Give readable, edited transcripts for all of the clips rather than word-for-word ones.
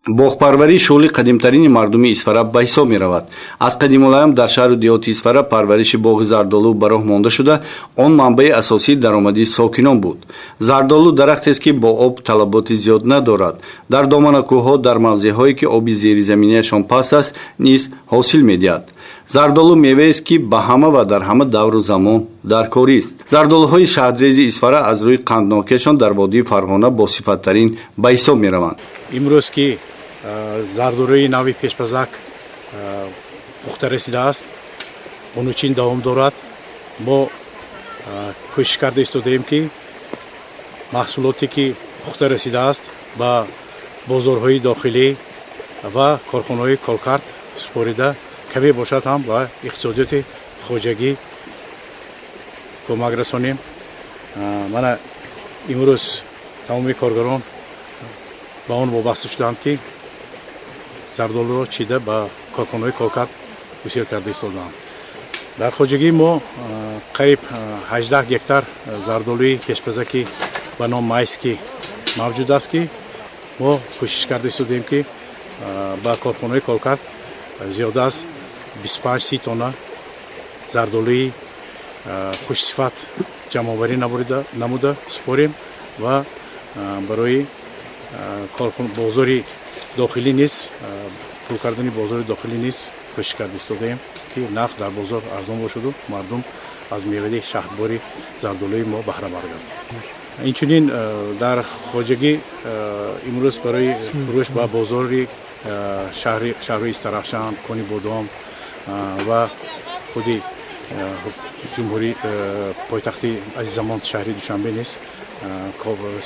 Боғпарварӣ шуғли қадимтарини мардуми Исфара ба ҳисоб меравад. Аз қадимулайём дар шаҳру деҳоти Исфара парвариши боғи зардолу ба роҳ монда шуда, он манбаи асосии даромади сокинон буд. Зардолу дарахтест, ки бо об талаботи зиёд надорад. Дар доманакӯҳҳо, дар мавзеъҳое, ки оби зеризаминияшон паст аст, низ ҳосил медиҳад. Зардолу меваест, ки ба ҳама ва дар ҳама давру замон даркорист. Зардолуҳои шаҳдрези Исфара аз рӯи қанднокиашон дар водии Фарғона босифаттарин ба ҳисоб мераванд. Имрӯз ки зардолуи нави пешпазак пухта расидааст, ғуночин давом дорад. Мо кӯшиш карда истодаем, ки маҳсулоте, ки пухта расидааст, ба бозорҳои дохилӣ ва корхонаҳои коркард супорида, каме бошад ҳам ба иқтисодиёти хоҷагӣ кӯмак расонем. Мана, имрӯз тамоми коргарон ба он вобаста шудаанд, ки зардолуро чида, ба корхонаҳои коркард гусел карда истодаанд. Дар хоҷагии мо қариб 18 гектар зардолуи пешпазаки ба ном Майский мавҷуд аст, ки мо кӯшиш карда истодаем, ки ба корхонаҳои коркард зиёда аз 25-30 тонна зардолуи хушсифат ҷамъоварӣ намуда супорем ва барои бозори дохилӣ низ, пур кардани бозори дохилӣ низ кӯшиш карда истодаем, ки нарх дар бозор арзон бошаду мардум аз меваи шаҳдбори зардолуи мо баҳраманд гарданд. Инчунин дар хоҷагӣ имрӯз барои фурӯш ба бозори шаҳрҳои Истарафшан, Конибодом ва худи ҷумҳурӣ, пойтахти азизамон, шаҳри Душанбе низ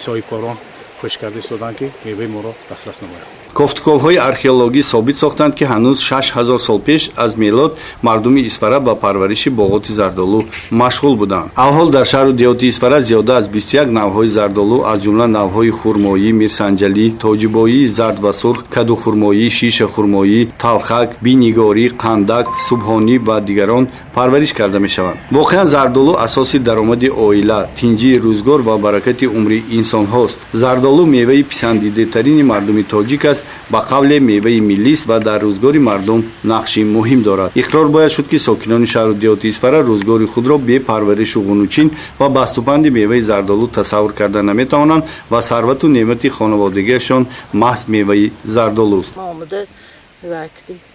соҳибкорон кӯшиш карда истоданд, ки меваи моро дастрас намоянд. Кофтуковҳои археологӣ собит сохтанд, ки ҳанӯз 6000 сол пеш аз мелод мардуми Исфара ба парвариши боғоти зардолу машғул буданд. Алҳол дар шаҳру деҳоти Исфара зиёда аз 21 навъҳои зардолу, аз ҷумла навъҳои хурмоӣ, мирсанҷалӣ, тоҷибоӣ, зард ва сурх, кадухурмоӣ, шишахурмоӣ, талхак, бинигорӣ, қандак, субҳонӣ ва дигарон парвариш карда мешаванд. Воқеан, зардолу асоси даромади оила, тинҷии рӯзгор ва баракати умри инсонҳост. Зардолу меваи писандидатарини мардуми тоҷик аст, ба қавле меваи миллист ва дар рӯзгори мардум нақши муҳим дорад. Иқрор бояд шуд, ки сокинони шаҳру деҳоти Исфара рӯзгори худро бе парваришу ғунучин ва баступанди меваи зардолу тасаввур карда наметавонанд ва сарвату неъмати хонаводагиашон маҳз меваи зардолуст.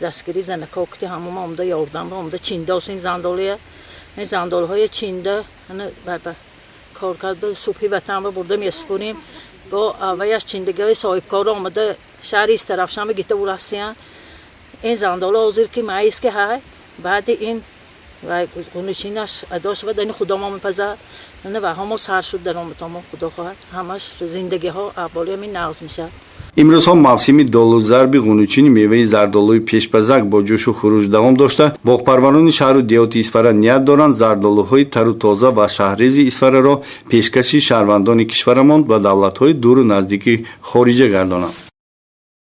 Дастгири занако кути ҳамома омада ёрдам омада чиндосем зандолия. Ин зандолҳои чинда кор карда, субҳи ватан ба бурда месупурем. Бо авваяш чиндагиҳои соҳибкоро омада шаҳри Истарафшанба гита урасиян. Ин зандоло ҳозир ки майский ҳай, баъди ин ғунучинаш адо шавад, ани худомо мепазад ва ҳамо сар шуд даромадҳомо, худо хоҳад, ҳамаш зиндагиҳо аҳволи ҳамин нағз мешавад. Имрӯзҳо мавсими долузарби ғунучини меваи зардолуи пешпазак бо ҷӯшу хуруш давом дошта, боғпарварони шаҳру деҳоти Исфара ният доранд зардолуҳои тару тоза ва шаҳрези Исфараро пешкаши шаҳрвандони кишварамон ва давлатҳои дуру наздики хориҷа гардонанд.